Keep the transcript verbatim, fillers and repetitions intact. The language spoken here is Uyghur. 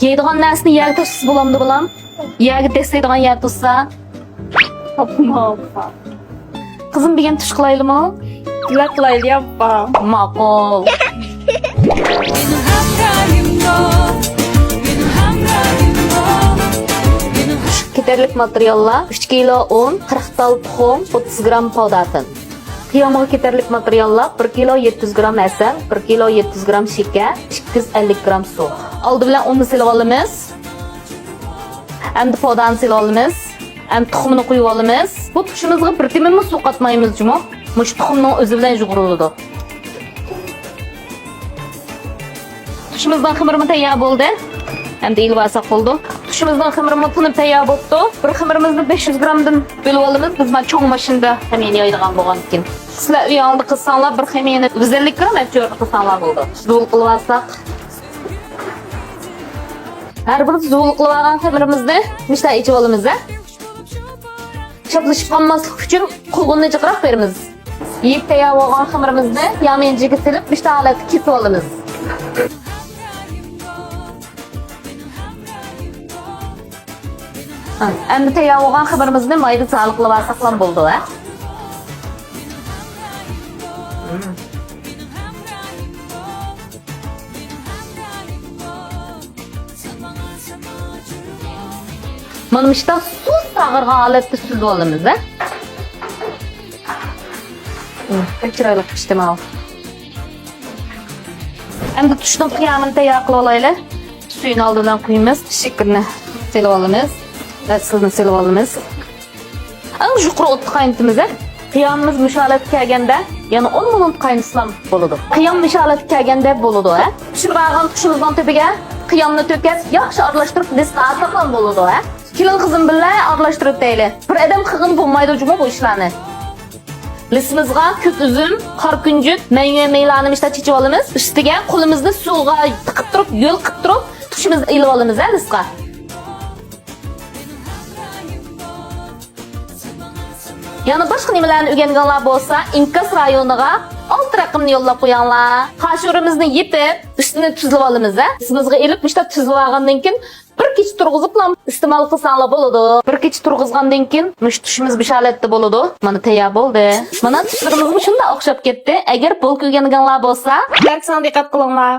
يەيدىغان نەرسىنى يەرگە تاشلىسا بولامدۇ، بالام؟ يەرگە دەسسەيدىغان يەر تۇتسا. قىزىم، بۈگۈن چۈش قىلايلىمۇ؟ نېمە قىلايلى، ئاپا؟ ماقۇل. كېتەرلىك ماتېرىياللار: ئۈچ كىلو ئۇن، قىرىق تال تۇخۇم، ئوتتۇز گرام پوداتىن. قىيامغا كېتەرلىك ماتېرىياللار: بىر كىلو يەتتە يۈز گرام ھەسەل، بىر كىلو يەتتە يۈز گرام شېكەر، ئىككى يۈز ئەللىك گرام سۇ. ئالدى بىلەن ئۇننى سېلىۋالىمىز. ئەمدى پودانى سېلىۋالىمىز. ئەمدى تۇخۇمنى قۇيۇۋالىمىز. بۇ تۇشىمىزغا بىر تېمىمۇ سۇ قاتمايمىز جۇمۇ. مۇشۇ تۇخۇمنىڭ ئۆزى بىلەن يۇغۇرۇلىدۇ. تۇشىمىزنىڭ خېمىرىمۇ تەييار بولدى. ئەمدى ئېلىۋالساق بولىدۇ. تۇشىمىزنىڭ خېمىرىمۇ تىنىپ تەييار بوپتۇ. بىر خېمىرىمىزنى بەش يۈز گرامدىن بۆلۈۋالىمىز. بىز مانا چوڭ ماشىنىدا خېمىرنى يايدىغان بولغاندىكىن. سىلەر ئۆيۈڭلاردا قىلساڭلار، بىر خېمىرنى يۈز ئەللىك گرام ئەپ چۆرىدە قىلساڭلار بولىدۇ. زۇۋۇل قىلىۋالساق. ھەر بىر زۇۋۇل قىلىۋالغان خېمىرىمىزنى مۇشۇنداق ئېچىۋالىمىز، ھە. شاپلىشىپ قالماسلىق ئۈچۈن قوغۇننى جىقراپ بېرىمىز. يېيىپ تەييار بولغان خېمىرىمىزنى ياڭيىنجىگە سېلىپ، مۇشۇنداق ھالەتتە كېسىۋالىمىز. ھە، ئەمدى تەييار بولغان خېمىرىمىزنى مايدا زالىقلىۋالساقلا بولىدۇ، ھە. مانا مۇشۇنداق سۇس ساغارغان ھالەتتە سۈزۈۋالىمىز، ھە. بەك چىرايلىق پىشتى ماۋۇ. ئەمدى تۇشنىڭ قىيامىنى تەييار قىلىۋالايلى. سۈيىنى ئالدى بىلەن قۇيىمىز. شېكىرنى سېلىۋالىمىز. ھەسىلنى سېلىۋالىمىز. ئەڭ يۇقىرى ئوتتا قاينىتىمىز، ھە. قىيامىمىز مۇشۇ ھالەتكە كەلگەندە يەنە ئون مىنۇت قاينىتسىلا بولىدۇ. قىيام مۇشۇ ھالەتكە كەلگەندە بولىدۇ، ھە. پىشۇرۇۋالغان تۇشىمىزنىڭ تۈپىگە قىيامنى تۆكۈپ، ياخشى ئارىلاشتۇرۇپ، لىسقا ئالساقلا بولىدۇ، ھە. كېلىڭ قىزىم، بىللە ئارىلاشتۇرۇپ دەيلى. بىر ئادەم قىلغىلى بولمايدۇ جۇمۇ بۇ ئىشلارنى. لىسىمىزغا كۆك ئۈزۈم، قارا كۈنجۈت، مەيۋە مېۋىلەرنى مۇشۇنداق چېچىۋالىمىز. ئۈستىگە قولىمىزنى سۇغا تىقىپ تۇرۇپ، يۆلىقىپ تۇرۇپ، تۇشىمىزنى ئېلىۋالىمىز، ھە، لىسقا. يەنە باشقا نېمىلەرنى ئۆگەنگۈڭلار بولسا، ئىنكاس رايونىغا ئالتە رەقەمنى يوللاپ قويۇڭلار. خاشۇرىمىزنى يېپىپ، ئۈستىنى تۈزلىۋالىمىز، ھە. لىسىمىزغا ئېلىپ، مۇشۇنداق تۈزلىۋالغاندىن كېيىن، بىر كېچە تۇرغۇزۇپلا ئىستېمال قىلساڭلار بولىدۇ. بىر كېچە تۇرغۇزغاندىن كېيىن مۇشۇ تۈشىمىز مۇشۇ ھالەتتە بولىدۇ. مانا تەييار بولدى. مانا تۈسلىرىمىزمۇ شۇنداق ئوخشاپ كەتتى. ئەگەر بولكا ئۆگەنگەنلەر بولسا، بەرسەڭ دىققەت قىلىڭلار.